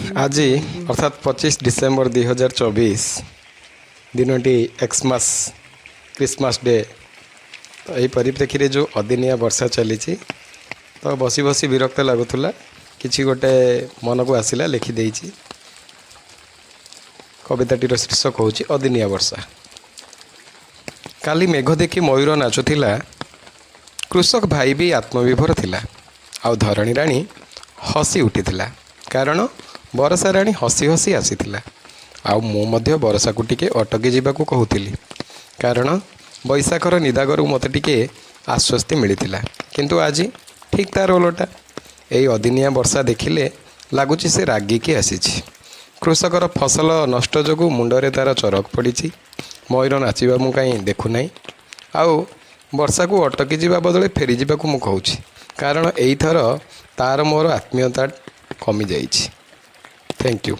ଆଜି ଅର୍ଥାତ୍ 25 ଡିସେମ୍ବର 2024 ଦିନଟି ଏକ୍ସମାସ୍, ଖ୍ରୀଷ୍ଟମାସ ଡେ। ତ ଏହି ପରିପ୍ରେକ୍ଷୀରେ ଯେଉଁ ଅଦିନିଆ ବର୍ଷା ଚାଲିଛି, ତ ବସି ବସି ବିରକ୍ତ ଲାଗୁଥିଲା, କିଛି ଗୋଟେ ମନକୁ ଆସିଲା, ଲେଖିଦେଇଛି। କବିତାଟିର ଶୀର୍ଷକ ହେଉଛି ଅଦିନିଆ ବର୍ଷା। କାଲି ମେଘ ଦେଖି ମୟୂର ନାଚୁଥିଲା, କୃଷକ ଭାଇ ବି ଆତ୍ମବିଭୋର ଥିଲା, ଆଉ ଧରଣୀ ରାଣୀ ହସି ଉଠିଥିଲା, କାରଣ ବରଷା ରାଣୀ ହସି ହସି ଆସିଥିଲା। ଆଉ ମୁଁ ମଧ୍ୟ ବରଷାକୁ ଟିକେ ଅଟକି ଯିବାକୁ କହୁଥିଲି, କାରଣ ବୈଶାଖର ନିଦାଗରୁ ମୋତେ ଟିକେ ଆଶ୍ୱସ୍ତି ମିଳିଥିଲା। କିନ୍ତୁ ଆଜି ଠିକ୍ ତାର ଓଲଟା। ଏଇ ଅଦିନିଆ ବର୍ଷା ଦେଖିଲେ ଲାଗୁଛି ସେ ରାଗିକି ଆସିଛି। କୃଷକର ଫସଲ ନଷ୍ଟ ଯୋଗୁଁ ମୁଣ୍ଡରେ ତାର ଚରକ ପଡ଼ିଛି। ମୟୂର ନାଚିବା ମୁଁ କାହିଁ ଦେଖୁନାହିଁ। ଆଉ ବର୍ଷାକୁ ଅଟକି ଯିବା ବଦଳରେ ଫେରିଯିବାକୁ ମୁଁ କହୁଛି, କାରଣ ଏଇଥର ତାର ମୋର ଆତ୍ମୀୟତା କମିଯାଇଛି। Thank you.